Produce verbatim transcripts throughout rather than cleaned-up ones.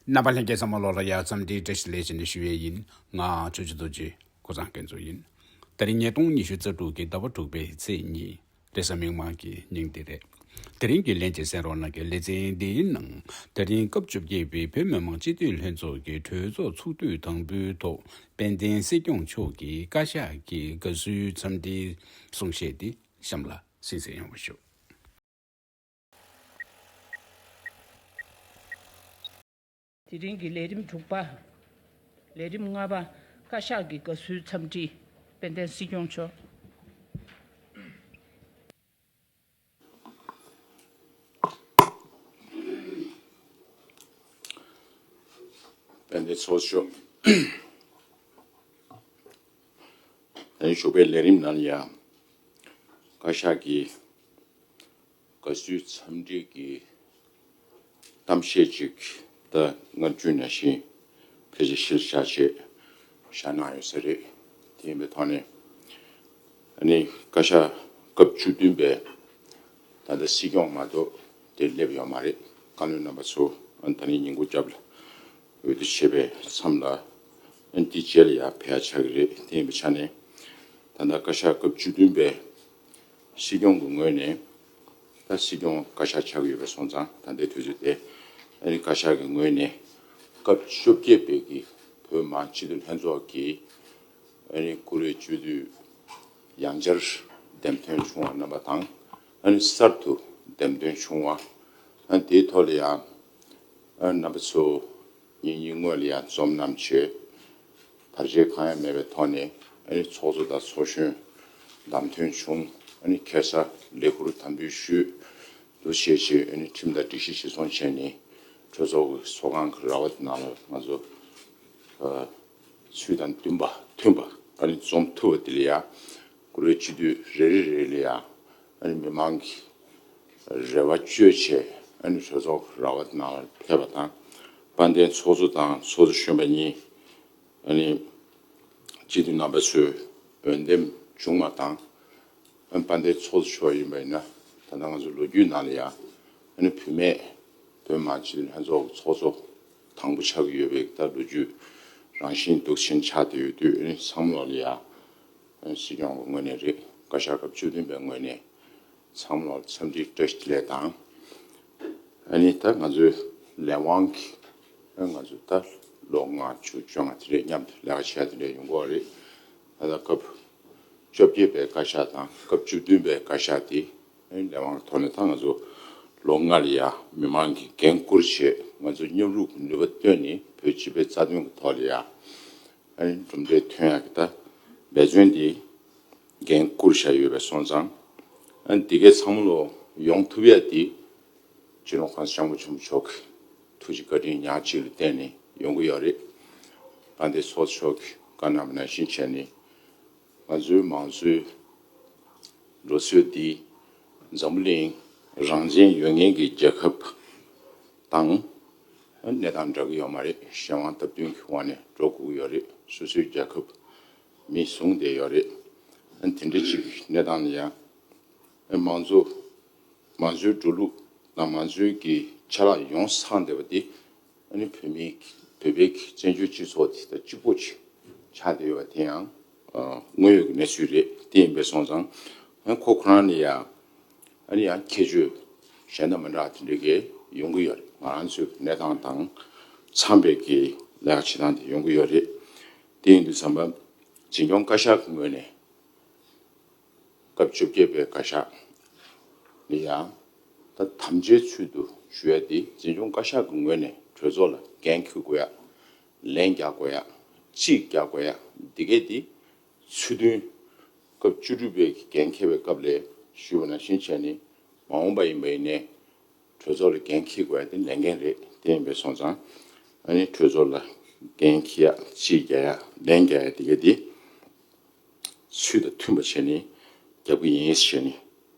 རྣམ་པ་ལྷན་རྒྱས་ཚང་མ་ལོག་ལ་ཡ་འཚམས་འདྲིའི་བཀྲ་ཤིས་བདེ་ལེགས་ཞུ་ཡས་ཡིན། ང་ཆོས་རྗེ་རྡོ་རྗེ་ཀོ་ཚང་སྐལ་མཚོ་ཡིན། དེ་རིང་ཉིས་སྟོང་ཉི་ཤུ་རྩ་དྲུག་གི་ཟླ་བ་དྲུག་པའི་ཚེས་གཉིས། རེས་གཟའ་མིག་དམར་གྱི་ཉིན་དེ་རེད། དེ་རིང་གི་ལན་གཅིག་གསན་རོགས་གནང་གི། ལེ་ཚན་འདིའི་ནང་དེ་རིང་སྐབས་བཅོ་བརྒྱད་པའི་བོད་མི་མང་སྤྱི་འཐུས་ལྷན་ཚོགས་ཀྱི་གྲོས་ཚོགས་ཚོགས་དུས་དང་པོའི་ཐོག་དཔལ་ལྡན་སྲིད་སྐྱོང་མཆོག་གིས་བཀའ་ཤག་གི་དགའ་བསུའི་འཚམས་འདྲིའི་གསུང་བཤད་འདི་གཤམ་ལ་གསན་གཟིགས་ཡོང་བ་ཞུ། དེ་རིང་གི་ལས་རིམ་དྲུག་པ། ལས་རིམ་ལྔ་པ། བཀའ་ཤག་གི་དགའ་བསུའི་འཚམས་འདྲི། དཔལ་ལྡན་སྲིད་སྐྱོང་མཆོག་དཔལ་ལྡན་ཚོགས་གཙོ་མཆོག་ད་ཞོགས་པའི་ལས་རིམ་ནང་ཡང་བཀའ་ཤག་གི་དགའ་བསུའི་འཚམས་འདྲི་གི་གཏམ་བཤད་ཅིག་ད་སྔར་རྒྱུན་ནང་བཞིན་ཕལ་ཆེར་གཞིར་བཞག་བྱས་བཞག་གནང་ཡོད་ས་རེད། དེ་ཡིན་པའི་ཐོག་ནས་ཨ་ནི་བཀའ་ཤག་སྐབས་བཅུ་བདུན་པའི་ད་ལྟ་སྲིད་སྐྱོང་མ་གཏོགས་དེ་སླེབས་ཡོད་མ་རེད། བཀའ་བློན་རྣམ་པ་ཚོ་ཨ་ནི་ད་ནི་ཉིན་གུང་རྒྱབ་ལ་འོས་བསྡུ་བྱས་པའི་མཚམས་ལ་ཨ་ནི་འདི་རྗེས་ལ་ཡང་ཕེབས་ཡ་ཆགས་ཀྱི་རེད། དེ་ཡིན་པའི་ཆ་ནས་ད་ལྟ་བཀའ་ཤག་སྐབས་བཅུ་བདུན་པའི་སྲིད་སྐྱོང་གི་ངོས་ནས་ད་སྲིད་སྐྱོང་བཀའ་ཤག་ཆགས་ཀྱི་ཡོད་པ་སོང་ཙང་ད་ལྟའི་དུས་ཚོད་དེ་ཨ་ནི་བཀའ་ཤག་གི་ངོས་ནས་སྐབས་བཅོ་བརྒྱད་པའི་གི་བོད་མི་མང་སྤྱི་འཐུས་ལྷན་ཚོགས་ཀྱི་ཨ་ནི་བཀུར་འོས་སྤྱི་འཐུས་ཡང་བསྐྱར་འདེམས་ཐོན་བྱུང་བ་རྣམ་པ་དང་། ཨ་ནི་གསར་དུ་འདེམས་ཐོན་བྱུང་བ། ཨ་ནི་དེའི་ཐོག་ལ་ཡང་ཨ་ནི་རྣམ་པ་ཚོ་ཉིན་གཉིས་སྔོན་ལ་ཡང་འཛོམས་གནང་བྱས། བར་ཆད་གང་ཡང་མེད་པའི་ཐོག་ནས་ཨ་ནི་ཚོགས་གཙོ་དང་ཚོགས་གཞོན་བདམས་ཐོན་བྱུང་། ཨ་ནི་ཁ་སང་ལས་འཁུར་དམ་འབུལ་ཞུས། འདུ་བྱེད་ཆེད་ཨ་ནི་ཁྲིམས་དང་སྒྲིག་གཞི་གཞིར་བཟུང་བྱས་ནས་གྲོས་ཚོགས་ཀྱི་ཚོགས་ཁང་གི་ར་བ་དེ་ནང་ལ་ང་ཚོ་ཚུལ་དང་མཐུན་པ་མཐུན་པ་ཨ་ནི་འཛོམས་ཐུབ་པ་དེ་ལ་ཡང་བཀུར་འོས་སྤྱི་འཐུས་རེ་རེ་རེ་ལ་ཡང་ཨ་ནི་མི་མང་གི་རེ་བ་བཅོལ་བྱས་ཨ་ནི་གྲོས་ཚོགས་ར་བ་དེ་ནང་ལ་ཕེབས་པ་དང་། དཔལ་ལྡན་ཚོགས་གཙོ་དང་ཚོགས་གཙོ་གཞོན་པ་གཉིས་ཨ་ནི་སྤྱི་འཐུས་རྣམ་པ་ཚོས་འོས་འདེམས་བྱུང་བ་དང་། ཨ་ནི་དཔལ་ལྡན་ཚོགས་གཙོ་མཆོག་ཡིན་པ་ཡིན་ན་ད་ལྟ་ང་ཚོ་ལོ་རྒྱུས་ནང་ལ་ཡང་ཨ་ནི་བུད་མེད་བོད་མི་མང་སྤྱི་འཐུས་ལྷན་ཚོགས་ཀྱི་ཚོགས་གཙོ་དང་པོ་ཆགས་ཀྱི་ཡོད་པའི་ད་ལོ་རྒྱུས་རང་བཞིན་འདུག་ཕྱིན་ཆགས་བསྡད་ཡོད་དུས་ཨ་ནི་བསམ་བློ་ལ་ཡང་། སྲིད་སྐྱོང་གི་ངོས་ནས་རེད། བཀའ་ཤག་སྐབས་བཅུ་བདུན་པའི་ངོས་ནས་ཚང་མར་འཚམས་འདྲི་བཀྲ་ཤིས་བདེ་ལེགས་དང་། ཨ་ནི་ད་ང་ཚོའི་ལས་དབང་གིས་ང་ཚོ་ད་ལོ་ལྔ་བཅུ་བཅོ་ལྔ་དེ་འདྲས་མཉམ་དུ་ལས་ཀ་བྱས་དེ་འདྲས་ཡོང་གི་ཡོད་རེད། ད་ལྟ་སྐབས་བཅོ་བརྒྱད་པའི་བཀའ་ཤག་དང་སྐབས་བཅུ་བདུན་པའི་བཀའ་ཤག་དེ་ཨ་ནི་ལས་དབང་གི་ཐོག་ནས་ད་ང་ཚོ་ལོ་ལྔ་ལ་ཡ་མི་མང་གིས་འགན་བསྐུར་བྱས་ང་ཚོ་མཉམ་རུབ་ནུས་པ་བཏོན་ནས་བོད་སྤྱི་པའི་རྩ་དོན་གྱི་ཐོག་ལ་ཡ། ཨ་ནི་གྲུབ་འབྲས་ཐོན་ཡག་གི་ད་འབད་བརྩོན་འདི་འགན་བསྐུར་བཞག་ཡོད་པའི་སོང་ཙང་། ཨ་ནི་འདི་གའི་ཚང་མ་ལོ་ཡོང་ཐུབ་ཡག་འདི་སྤྱི་ནོར་གོང་ས་སྐྱབས་མགོན་ཆེན་པོ་མཆོག་གི་ཐུགས་རྗེ་བཀའ་དྲིན་ཉག་གཅིག་ལ་བརྟེན་ནས་ཡོང་གི་ཡོད་རེད། ད་འདི་ཚོགས་གཙོ་མཆོག་གིས་བཀའ་གནང་བ་ནང་བཞིན་བྱས་ནས་ང་ཚོའི་མང་གཙོའི་ལོ་ཚོད་འདི་འཛམ་བུ་གླིང་རང་བཙན་ཡོད་མཁན་གྱི་རྒྱལ་ཁབ་དང་གནས་སྟངས་འདྲ་གི་ཡོད་མ་རེད། གཞན་དབང་སྟབས་བསྟུན་གྱི་དབང་ནས་འགྲོ་དགོས་ཀྱི་ཡོད་རེད། སོ་སོའི་རྒྱལ་ཁབ་མི་བཟུང་བསྡད་ཡོད་རེད། དེ་འདྲ་ཅིག་གནས་སྟངས་ལ་ཡང་མང་གཙོ་མང་གཙོའི་འགྲོ་ལུགས་དང་མང་གཙོའི་གི་ཆ་ལག་ཡོངས་སུ་ཚང་བསྡད་པ་དེ་ཨ་ནི་བོད་མི་བོད་པའི་གི་བཙན་བྱོལ་སྤྱི་ཚོགས་དེ་ད་གཅིག་པོ་ཅིག་ཆགས་བསྡད་ཡོད་པ་དེ་ཡང་དངོས་ཡོད་ཀྱི་གནས་ཚུལ་རེད། དེ་ཡིན་པའི་སོང་ཙང་ཨ་ནི་ཁོ་ཁོ་རང་ལ་ཡང་ཨ་ནི་ཡང་ཁྱད་ཆོས་གཞན་དང་མི་འདྲ་བ་དེ་འདྲ་གི་ཡོང་གི་ཡོད་རེད། ང་རང་ཚོའི་གནས་སྟངས་དང་འཚམས་པའི་གི་ལས་ཀ་བྱེད་སྟངས་དེ་ཡོང་གི་ཡོད་རེད། དེ་ཡིན་དུས་ཙམ་པ་འཛིན་སྐྱོང་བཀའ་ཤག་གི་ངོས་ནས་སྐབས་བཅོ་བརྒྱད་པའི་བཀའ་ཤག་ལ་ཡང་ད་དམ་བཅའི་ཚུལ་དུ་ཞུ་ཡ་དེ་འཛིན་སྐྱོང་བཀའ་ཤག་གི་ངོས་ནས་གྲོས་ཚོགས་ལ་འགན་འཁྱེར་དགོས་ཡ། ལན་རྒྱག་དགོས་ཡ། རྩིས་རྒྱག་དགོས་ཡ། འདི་གས་དེ་ཚུལ་མཐུན་སྐབས་བཅུ་དྲུག་པའི་འགན་འཁྱེར་བའི་སྐབས་ལ་ཞུས་པ་ནང་བཞིན་བྱས་ནས་མ་འོངས་པ་ཡིན་པ་ཡིན་ནའི་གྲོས་ཚོགས་ལ་འགན་འཁྱེར་དགོས་ཡ་དེ་ལས་འགན་རེད། དེ་ཡིན་པའི་སོང་ཙང་ཨ་ནི་གྲོས་ཚོགས་ལ་འགན་འཁྱེར་ཡ། རྩིས་རྒྱག་ཡ། ལན་རྒྱག་ཡ་དེ་གས་དེ་ཚུལ་དང་མཐུན་པ་བྱས་ནས་རྒྱབ་ཀྱི་ཡིན་ཞེས་ནས་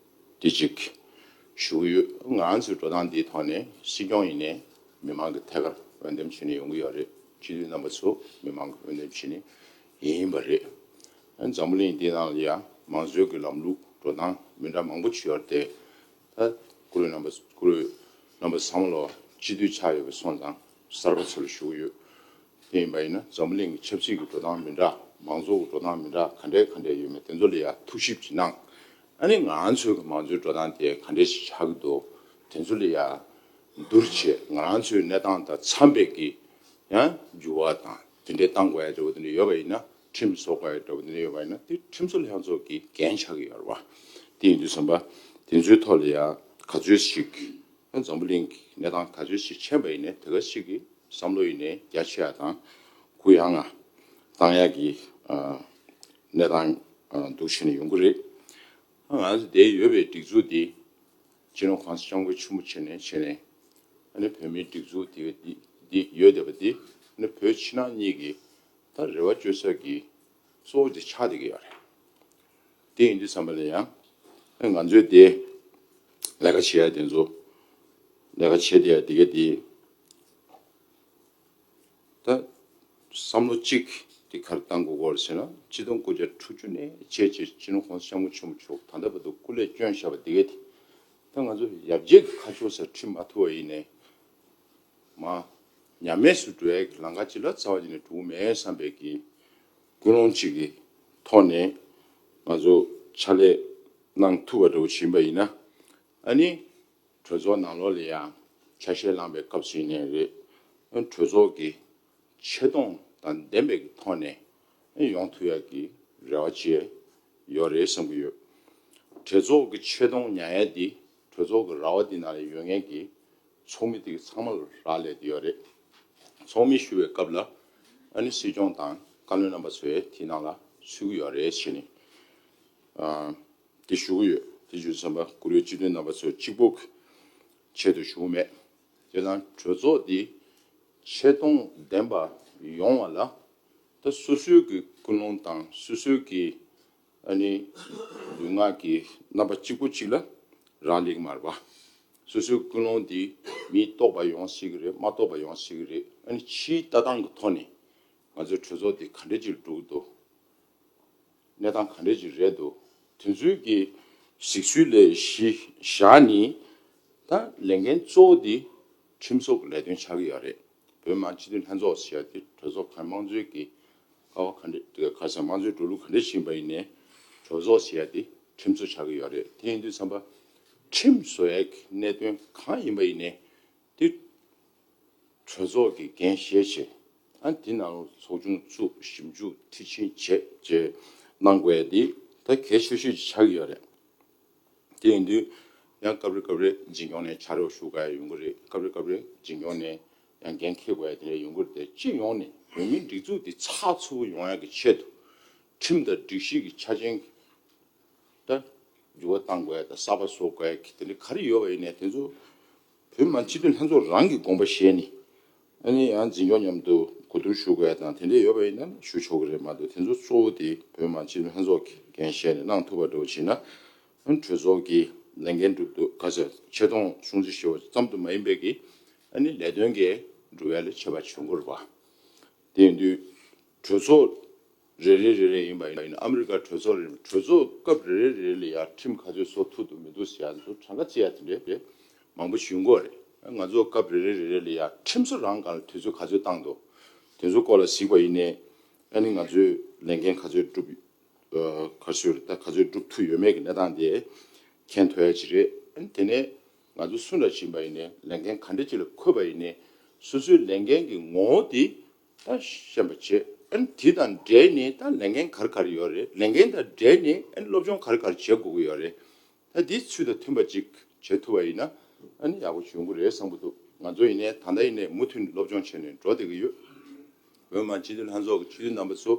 དེ་གཅིག་ཞུ་གི་ཡོད། ང་རང་ཚོའི་འགྲོ་སྟངས་འདིའི་ཐོག་ནས་སྲིད་སྐྱོང་ཡིན་ནའི་མི་མང་གི་ཐད་ཀར་འོས་འདེམས་བྱས་ནས་ཡོང་གི་ཡོད་རེད། སྤྱི་འཐུས་རྣམ་པ་ཚོ་མི་མང་གི་འོས་འདེམས་བྱས་ནས་ཡིན་པ་རེད། འཛམ་བུ་གླིང་འདི་ནང་ལ་ཡང་མང་གཙོའི་གི་ལམ་ལུགས་འགྲོ་སྟངས་མི་འདྲ་མང་པོ་ཅིག་ཡོད་རེད་དེ། ད་བཀུར་འོས་རྣམ་པ་བཀུར་འོས་རྣམ་པ་ཚང་མ་ལོ་སྤྱི་འཐུས་ཆགས་ཡོད་པའི་སོང་ཙང་ གསར་པ་ཚོ་ལ་ཞུ་གི་ཡོད། དེ་ཡིན་པ་ཡིན་ན་འཛམ་བུ་གླིང་གི་ཆབ་སྲིད་ཀྱི་འགྲོ་སྟངས་མི་འདྲ། མང་གཙོ་གི་འགྲོ་སྟངས་མི་འདྲ། ག་འདྲས་ག་འདྲས་ཡོད་མེད་དེ་ཚོ་ལ་ཡ་ཐུགས་ཞིབ་ཅིག་གནང་། ཨ་ནི་ང་ཚོའི་གི་མང་གཙོའི་འགྲོ་སྟངས་དེ་ག་འདྲས་ཞིག་ཆགས་ཀྱི་འདུག་དེ་ཚོ་ལ་ཡ་བསྡུར་བྱས། ང་རང་ཚོའི་གནས་སྟངས་དང་འཚམ་པའི་གི་ཡང་འགྱུར་བ་དང་དེ་འདྲས་བཏང་དགོས་ཡ་འདྲ་བོ་དེ་འདྲས་ཡོད་པ་ཡིན་ན། ཁྲིམས་བཟོ་དགོས་ཡ་འདྲ་བོ་དེ་འདྲས་ཡོད་པ་ཡིན་ན། དེ་ཁྲིམས་བཟོ་ལྷན་ཚོགས་ཀྱི་འགན་ཆགས་ཀྱི་ཡོད་རེད་བ། དེ་ཡིན་དུས་ཙམ་པ་དེ་ཚོའི་ཐོག་ལ་ཡ་ག་ཚོད་ཞིག་འཛམ་བུ་གླིང་གི་གནས་སྟངས་ག་ཚོད་ཞིག་ཕྱིན་པ་ཡིན་ནའི་དེ་ག་ཞིག་གི་བསམ་བློ་ཡིན་ནའི་རྒྱ་ཆེ་ཡ་དང་གུ་ཡངས་ང་བཏང་ཡ་གི་ཨ་གནས་སྟངས་ཨ་འདུག་བྱས་ནས་ཡོང་གི་རེད། ང་ཚོ་དེ་ཡོད་པའི་སྒྲིག་འཛུགས་འདི་སྤྱི་ནོར་གོང་ས་སྐྱབས་མགོན་ཆེན་པོ་མཆོག་ནས་བྱས་ནས། ཨ་ནི་བོད་མིའི་སྒྲིག་འཛུགས་འདི་འདི་འདི་ཡོད་བསྡད་པ་འདི་ཨ་ནི་བོད་ཕྱི་ནང་གཉིས་ཀྱི་ད་རེ་བ་བཅོལ་ས་གི་གཙོ་བོ་དེ་ཆགས་བསྡད་ཀྱི་ཡོད་རེད། དེ་ཡིན་དུས་ཙམ་པ་ལ་ཡང་ང་ཚོས་དེ་ལས་ཀ་བྱེད་ཡ་དེ་ཚོ་ལས་ཀ་བྱེད་བསྡད་ཡ་དེ་ག་དེ་ད་བསམ་བློ་གཅིག་དེ་ག་རེ་བཏང་དགོས་ཀྱི་ཡོད་རེད་ཟེར་ན། ཆིག་སྟོང་དགུ་བརྒྱ་དྲུག་ཅུ་ནས་བྱས་བྱས་སྤྱི་ནོར་གོང་ས་སྐྱབས་མགོན་ཆེན་པོ་མཆོག་ད་ལྟ་བར་དུ་སྐུ་ལས་བསྐྱོན་བཞག་པ་དེ་ག་དེ་ད་ང་ཚོ་ཡར་རྒྱས་ཀྱི་ཁ་ཕྱོགས་སར་ཁྲིད་མ་ཐུབ་པ་ཡིན་ནའི། མ། ཉམས་དམས་སུ་འགྲོ་ཡའི་ལམ་ཁ་ཅིག་ལ་རྩ་བ་ཉིད་ནས་འགྲོ་གི་མེད་བསམ་པའི་གི་ཀུན་སློང་ཅིག་གི་ཐོག་ནས་ང་ཚོ་ཕྱག་ལས་གནང་ཐུབ་པ་འདྲ་བོ་ཞིག་ཡིན་པ་ཡིན་ན། ཨ་ནི་གྲོས་ཚོགས་ནང་ལོགས་ལ་ཡང་ཆ་ཤས་བླངས་པའི་སྐབས་སུ་ཡིན་ནའི་རེད། ཨ་ནི་གྲོས་ཚོགས་ཀྱི་ཆེ་མཐོང་དང་ལྡན་པའི་གི་ཐོག་ནས་ཨ་ནི་ཡོང་ཐུབ་ཡ་གི་རེ་བ་བྱས་ཡོད་རེད་བསམ་གྱི་ཡོད། གྲོས་ཚོགས་ཀྱི་ཆེ་མཐོང་ཉར་ཡ་འདི་གྲོས་ཚོགས་ཀྱི་ར་བ་འདི་ནང་ལ་ཡོད་མཁན་གྱི་ཚོགས་མི་དེ་གི་ཚང་མ་ལ་རག་ལས་ཏེ་ཡོད་རེད། ཚོགས་མི་ཞུ་བའི་སྐབས་ལ་ཨ་ནི་སྲིད་སྐྱོང་དང་བཀའ་བློན་རྣམ་པ་ཚོས་དེའི་ནང་ལ་ཚུད་ཀྱི་ཡོད་རེད་ཟེར་ནས་ཨ་དེ་ཞུ་གི་ཡོད། དེ་ཞུ་དུས་ཙམ་པ་བཀུར་འོས་སྤྱི་འཐུས་རྣམ་པ་ཚོ་གཅིག་པོ་གི་ཆེད་དུ་ཞུ་གི་མེད། དེ་དང་གྲོས་ཚོགས་འདི་ཆེ་མཐོང་ལྡན་པ་ཡོང་བ་ལ་ད་སོ་སོའི་གི་ཀུན་སློང་དང་སོ་སོའི་གི་ཨ་ནི་ལུས་ངག་གི་རྣམ་པ་གཅིག་པོ་གཅིག་ལ་རག་ལས་ཀྱི་མ་རེད་པ། སོ་སོའི་ཀུན་སློང་འདི་མིས་རྟོགས་པ་ཡོང་སྲིད་ཀྱི་རེད། མ་རྟོགས་པ་ཡོང་སྲིད་ཀྱི་རེད། ཨ་ནི་ཕྱིའི་ལྟ་སྟངས་ཀྱི་ཐོག་ནས་ང་ཚོའི་གྲོས་ཚོགས་འདི་ག་འདྲ་ཅིག་འགྲོ་གི་འདུག་གནས་སྟངས་ག་འདྲ་ཅིག་རེད་འདུག་དེ་ཚོའི་གི་གཟིགས་ཚུལ་ལས་གཞི་བཞག་ནས་ད་ལས་འགན་གཙོ་བོ་འདི་ཁྲིམས་བཟོ་གི་ལས་དོན་ཆགས་ཀྱི་ཡོད་རེད། བོད་མི་མང་སྤྱི་འཐུས་ལྷན་ཚོགས་ཟེར་ཡ་དེ་གྲོས་ཚོགས་གང་། དམངས་གཙོའི་གི་ཀ་བ་ག་འདྲ་ག་ས་དམངས་གཙོའི་འགྲོ་ལུགས་ག་འདྲ་ཞིག་ཡིན་པ་ཡིན་ནའི་གྲོས་ཚོགས་ཟེར་ཡ་དེ་ཁྲིམས་བཟོ་ཆགས་ཀྱི་ཡོད་རེད། དེ་ཡིན་དུས་ཙམ་པ་ཁྲིམས་བཟོ་ཡ་གི་གནད་དོན་གང་ཡིན་པ་ཡིན་ནའི་དེ་གྲོས་ཚོགས་ཀྱི་འགན་བཞེས་བྱས། ཨ་དེ་ནང་ལ་ཚོགས་ཆུང་བཙུགས། ཞིབ་འཇུག་མཐིལ་ཕྱིན་བྱས་བྱས་གནང་དགོས་ཡ་དེ་ད་གལ་ཆེ་ཤོས་ཅིག་ཆགས་ཀྱི་ཡོད་རེད། དེ་ཡིན་དུས་ཡང་སྐབས་རེ་སྐབས་རེ་འཛིན་སྐྱོང་ནས་ཕྱག་རོགས་ཞུ་དགོས་ཡ་ཡོང་གི་རེད། སྐབས་རེ་སྐབས་རེ་འཛིན་སྐྱོང་ནས་ཡང་འགན་འཁྱེར་དགོས་ཡ་དེ་འདྲ་ཡོང་གི་རེད། དེ་སྤྱི་ཡོངས་ནས་བོད་མིའི་སྒྲིག་འཛུགས་དེ་ཚགས་ཚུད་པོ་ཡོང་ཡ་གི་ཆེད་དུ་ཁྲིམས་དང་སྒྲིག་གཞི་གི་ཆ་རྐྱེན་ད་འགྱུར་བ་གཏང་དགོས་ཡ་དང་གསར་པ་བཟོ་དགོས་ཡ་གི་དེ་འདྲ་ག་རེ་ཡོད་པ་ཡིན་ནའི་དེ་ཚོ་བོད་མི་མང་སྤྱི་འཐུས་ལྷན་ཚོགས་རང་གི་དགོངས་པ་བཞེས་ནས། ཨ་ནི་ཡང་འཛིན་སྐྱོང་མཉམ་དུ་གོ་བསྡུར་ཞུ་དགོས་ཡ་དང་དེ་འདྲ་ཡོད་པ་ཡིན་ན་ཞུ་ཆོག་གི་རེད། མ་གཏོགས་དེ་ཚོ་གཙོ་བོ་དེ་བོད་མི་མང་སྤྱི་འཐུས་ལྷན་ཚོགས་ཀྱི་འགན་བཞེས་ནས་གནང་ཐུབ་པ་འདྲ་བོ་བྱས་ན། ཨ་ནི་གྲོས་ཚོགས་ཀྱི་ལས་འགན་སྒྲུབ་ཐུབ། ག་ཚོད་ཆེ་མཐོང་སྲུང་བརྩི་ཞུ་བ་ཙམ་དུ་མ་ཡིན་པའི་གི་ཨ་ནི་ལས་དོན་གྱི་སྒྲུབ་ཡ་ལ་ཁྱད་པར་ཆེན་པོ་རེད་པ། དེ་ཡིན་དུས་གྲོས་ཚོགས་རེ་རེ་རེ་རེ་ཡིན་པ་ཡིན་ན། ཨ་མི་རི་ཀ་གྲོས་ཚོགས་རེ་རེ། གྲོས་ཚོགས་སྐབས་རེ་རེ་རེ་རེ་ལ་ཡ་ཁྲིམས་ག་ཚོད་བཟོ་ཐུབ་འདུག་མི་འདུག་ཟེར་ཡ་ཚོ་གྲངས་ཀ་བརྩི་ཡ་དེ་འདྲ་མང་པོ་ཞིག་ཡོང་གི་རེད། ང་ཚོ་སྐབས་རེ་རེ་རེ་རེ་ལ་ཡ་ཁྲིམས་བཟོ་རང་སྒང་ལ་དུས་ཚོད་ག་ཚོད་བཏང་འདུག་དེ་ཚོ་སྐོར་ལ་གཟིགས་པ་ཡིན་ནའི། ཨ་ནི་ང་ཚོས་ལས་འགན་ག་ཚོད་བསྒྲུབས། ཨ་ག་ཚོད་རེད། ད་ག་ཚོད་སྒྲུབ་ཐུབ་ཡོད་མེད་ཀྱི་གནས་སྟངས་དེ་མཁྱེན་ཐུབ་ཡ་ཅིག་རེད། ཨ་ནི་དེ་ནས་ང་ཚོ་སུ་འདྲ་ཞིག་ཡིན་པ་ཡིན་ནའི། ལས་འགན་ག་འདྲ་ཅིག་ལ་འཁོད་པ་ཡིན་ནའི། སོ་སོའི་ལས་འགན་གྱི་ངོ་བོ་དེ་ད་ཤེས་པ་བྱེད། ཨ་ནི་དེ་དང་འབྲེལ་ནས་ད་ལས་འགན་ག་རེ་ག་རེ་ཡོད་རེད། ལས་འགན་དང་འབྲེལ་ནས་ཨ་ནི་སློབ་སྦྱོང་ག་རེ་ག་རེ་བྱེད་དགོས་ཀྱི་ཡོད་རེད། ད་དེ་ཚུལ་དང་མཐུན་པ་ཅིག་བྱེད་ཐུབ་པ་ཡིན་ན་ཨ་ནི་ཡག་པོ་ཡོང་གི་རེད་བསམ་གྱི་འདུག་ང་ཚོ་ཡིན་ནའི་ད་ལྟ་ཡིན་ནའི་མུ་མཐུད་ནས་སློབ་སྦྱོང་བྱས་ནས་འགྲོ་བསྡད་ཀྱི་ཡོད། བོད་མི་མང་སྤྱི་འཐུས་ལྷན་ཚོགས་ཀྱི་སྤྱི་འཐུས་རྣམ་པ་ཚོ་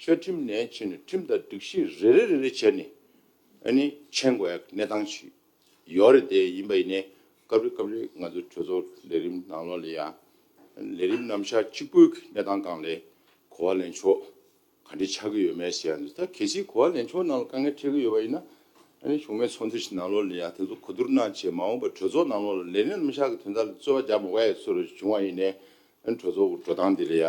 བཅའ་ཁྲིམས་ནས་བྱས་ནས་ཁྲིམས་དང་སྒྲིག་གཞི་རེ་རེ་རེ་རེ་བྱས་ནས་ཨ་ནི་མཁྱེན་དགོས་ཡ་གནས་སྟངས་ཤིག་ཡོད་རེད། དེ་ཡིན་པ་ཡིན་ནའི་སྐབས་རེ་སྐབས་རེ་ང་ཚོ་གྲོས་ཚོགས་ལས་རིམ་ནང་ལོགས་ལ་ཡ་ལས་རིམ་རྣམ་གཞག་གཅིག་པུའི་གནས་སྟངས་སྒང་ལ་གོ་བ་ལེན་ཕྱོགས་ག་འདྲ་ཆགས་ཀྱི་ཡོད་མེད་ཟེར་ཡ་འདི། ད་གལ་སྲིད་གོ་བ་ལེན་ཕྱོགས་ནང་ལ་དཀའ་ངལ་འཕྲད་ཀྱི་ཡོད་པ་ཡིན་ན། ཨ་ནི་གཞུང་མའི་ཚོགས་འདུ་ཞིག་ནང་ལོགས་ལ་ཡ་དེ་ཚོ་གོ་བསྡུར་གནང་བྱས། མ་འོངས་པར་གྲོས་ཚོགས་ནང་ལོགས་ལ་ལས་རིམ་རྣམ་གཞག་གི་དོན་དག་ལ་རྩོད་པ་རྒྱག་མ་དགོས་ཡ་ཚོར་བྱུང་བ་ཡིན་ནའི། ཨ་ནི་གྲོས་ཚོགས་ཀྱི་འགྲོ་སྟངས་འདི་ལ་ཡ་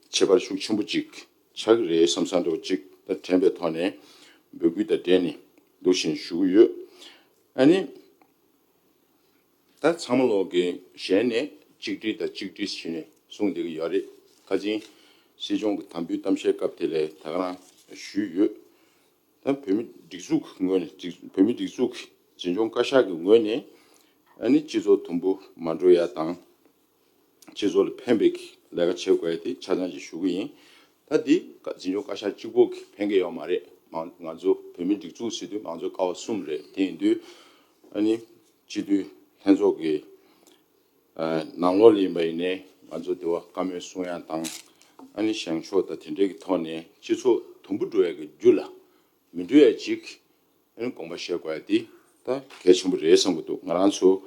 ཁྱད་པར་ཤུགས་ཆེན་པོ་ཅིག་ཆགས་ཀྱི་རེད་བསམ་བསམ་འདྲ་བོ་ཅིག་ད་དྲན་པའི་ཐོག་ནས་འབོད་སྐུལ་དང་འབྲེལ་ནས་འདུག་བཞིན་ཞུ་གི་ཡོད། ཨ་ནི་ད་ཚང་མ་ལོག་གི་ཞལ་ནས་ གཅིག་སྒྲིལ་དང་གཅིག་སྒྲིལ་བྱས་ནས་གསུངས་བསྡད་ཀྱི་ཡོད་རེད། ཁ་ཅིག་སྲིད་སྐྱོང་གི་དམ་འབུལ་གཏམ་བཤད་སྐབས་དེ་ལ་ད་ག་རང་ཞུས་ཡོད། ད་བོད་མི་སྒྲིག་འཛུགས་ཀྱི་ངོས་ནས་སྒྲིག་བོད་མི་སྒྲིག་འཛུགས་ཀྱི་འཛིན་སྐྱོང་བཀའ་ཤག་གི་ངོས་ནས་ཨ་ནི་སྤྱི་ཚོགས་དུམ་བུ་མ་འགྲོ་ཡ་དང་། སྤྱི་ཚོགས་ལ་ཕན་པའི་ལས་ཀ་བྱེད་དགོས་ཡ་དེ་ཆ་ཚང་ཅིག་ཞུ་གི་ཡིན། ད་འདི་འཛིན་སྐྱོང་བཀའ་ཤག་གཅིག་པོ་གིས་ཕན་གྱི་ཡོད་མ་རེད། མང་ང་ཚོ་བོད་མི་སྒྲིག་འཛུགས་ཟེར་དུས་མང་གཙོའི་ཀ་བ་གསུམ་རེད། དེ་ཡིན་དུས་ཨ་ནི་སྤྱི་འཐུས་ལྷན་ཚོགས་ཀྱི་ནང་ལོགས་ལ་ཡིན་པ་ཡིན་ནའི་ང་ཚོ་དེ་བ་བཀའ་མོལ་གསུང་ཡ་དང་ཨ་ནི་བཞེངས་ཕྱོགས་དང་དེ་འདྲའི་གི་ཐོག་ནས་སྤྱི་ཚོགས་དུམ་བུ་འགྲོ་ཡ་གི་རྒྱུ་ལ་མི་འགྲོ་ཡ་ཅིག་ཨ་ནི་དགོངས་པ་བཞེས་དགོས་ཡ་དེ་ད་གལ་ཆེན་པོ་རེད་བསམ་གི་འདུག་ང་རང་ཚོ་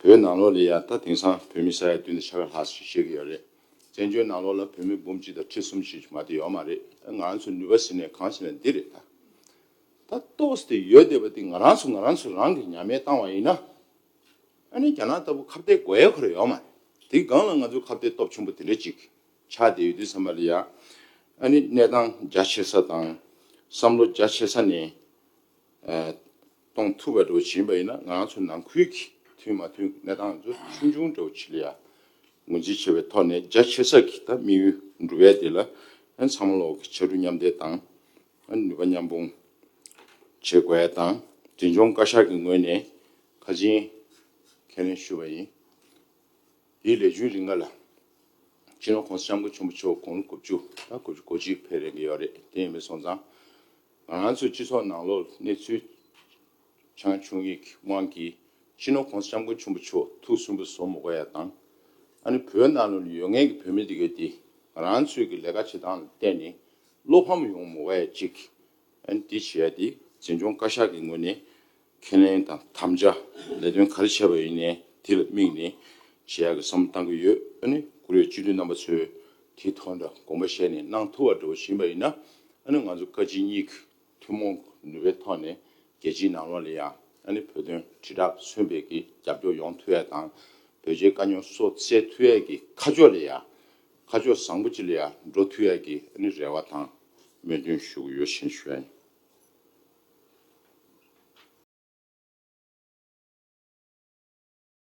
བོད་ནང་ལོགས་ལ་ཡ་ད་དེང་སང་བོད་མི་ས་ཡ་བདུན་དང་ཕྱེད་ཀ་ལྷག་ཞིག་བཤད་ཀྱི་ཡོད་རེད། བཙན་བྱོལ་ནང་ལོགས་ལ་བོད་མི་འབུམ་གཅིག་དང་ཁྲི་གསུམ་ཞིག་མ་གཏོགས་ཡོད་མ་རེད། ང་རང་ཚོ་ནུས་པ་ཟེར་ནས་གང་ཟེར་ན་འདི་རེད་ད། ད་ཏོག་ཙམ་དེ་ཡོད་བསྡད་པ་དེ་ང་རང་ཚོ་ང་རང་ཚོ་རང་གིས་ཉམས་ལེན་བཏང་བ་ཡིན་ན། ཨ་ནི་རྒྱ་ནག་ལྟ་བུ་ཁ་གཏད་དགོས་ཡ་ཁོ་རང་ཡོད་མ་རེད། དེའི་སྒང་ལ་ང་ཚོ་ཁ་གཏད་སྟོབས་ཆེན་པོ་དེ་འདྲ་ཅིག་ཆགས་བསྡད་ཡོད་དུས་ཙམ་པ་ལ་ཡ། ཨ་ནི་གནས་སྟངས་རྒྱ་ཆེ་ས་དང་བསམ་བློ་རྒྱ་ཆེ་ས་ནས་ཨ་གཏོང་ཐུབ་པ་འདྲ་བོ་ཡིན་པ་ཡིན་ན་ང་རང་ཚོ་ནང་ཁུལ་གྱི་མཐུན་མ་མཐུན་གནས་སྟངས་ཚོ་ཆུང་ཆུང་འདྲ་བོ་ཅིག་ལ་ཡ་ངོས་འཛིན་བྱེད་པའི་ཐོག་ནས་རྒྱ་ཆེ་ས་གི་ད་དམིགས་ཡུལ་འགྲུབ་ཡ་དེ་ལ་ཨ་ནི་ཚང་མ་ལོག་གི་ཕྱར་གྲུ་མཉམ་འདེགས་དང་ཨ་ནི་ནུས་པ་མཉམ་སྤུངས་བྱེད་དགོས་ཡ་དང་འཛིན་སྐྱོང་བཀའ་ཤག་གི་ངོས་ནས་ཁ་ཆེན་ཁས་ལེན་ཞུས་པ་ཡིན། དེའི་ལས་རྒྱུན་རིམ་ལྔ་ལ་སྤྱི་ནོར་༸གོང་ས་༸སྐྱབས་མགོན་ཆེན་པོ་མཆོག་དགུང་ལོ་དགུ་བཅུ་དང་དགུ་བཅུ་གོ་གཅིག་ཕེབས་རན་གྱི་ཡོད་རེད། དེ་ཡིན་པ་སོང་ཙང་ང་རང་ཚོའི་སྤྱི་ཚོགས་ནང་ལོགས་གནས་ཚུལ་ཆང་བྱུང་ཡིག་དབང་གིས་སྤྱི་ནོར་༸གོང་ས་༸སྐྱབས་མགོན་ཆེན་པོ་མཆོག་ཐུགས་སུན་པོ་བཟོ་མི་དགོས་ཡ་དང་། ཨ་ནི་བོད་ནང་ལོགས་ལ་ཡོད་མཁན་གྱི་བོད་མི་དེ་གས་དེ་ང་རང་ཚོའི་གི་ལས་ཀ་བྱེད་སྟངས་ལ་བརྟེན་ནས་བློ་ཕམ་ཡོང་མི་དགོས་ཡ་གཅིག་ཨ་ནི་དེ་བྱེད་ཡ་དེ་འཛིན་སྐྱོང་བཀའ་ཤག་གི་ངོས་ནས་ཁས་ལེན་དང་དམ་བཅའ་ལས་དོན་ག་རེ་བྱས་པ་ཡིན་ནའི་དེ་ལ་དམིགས་ནས་བྱེད་ཡ་གི་བསམ་བློ་བཏང་གི་ཡོད། ཨ་ནི་བཀུར་འོས་སྤྱི་འཐུས་རྣམ་པ་ཚོས་དེའི་ཐོག་འདྲ་དགོངས་པ་བཞེས་ནས་གནང་ཐུབ་པ་འདྲ་བོ་ཡིན་པ་ཡིན་ན་ཨ་ནི་ང་ཚོ་བཀའ་སྤྱི་གཉིས་ཀྱི་ཐུན་མོང་ནུས་པའི་ཐོག་ནས་རྒྱལ་སྤྱིའི་ནང་ལོགས་ལ་ཡང་ཨ་ནི་བོད་དོན་དྲིལ་བསྒྲགས་མཚོན་པའི་གི་རྒྱབ་སྐྱོར་ཡོང་ཐུབ་ཡ་དང་བོད་རྒྱའི་དཀའ་རྙོག་སོགས་སེལ་ཐུབ་ཡ་གི་ཁ་ཕྱོགས་ལ་ཡ་ཁ་ཕྱོགས་བཟང་པོ་ཅིག་ལ་ཡ་འགྲོ་ཐུབ་ཡ་གི་ཨ་ནི་རེ་བ་དང་སྨོན་འདུན་ཞུ་གི་ཡོད་ཞེས་ཞུ་ཡ་ཡིན།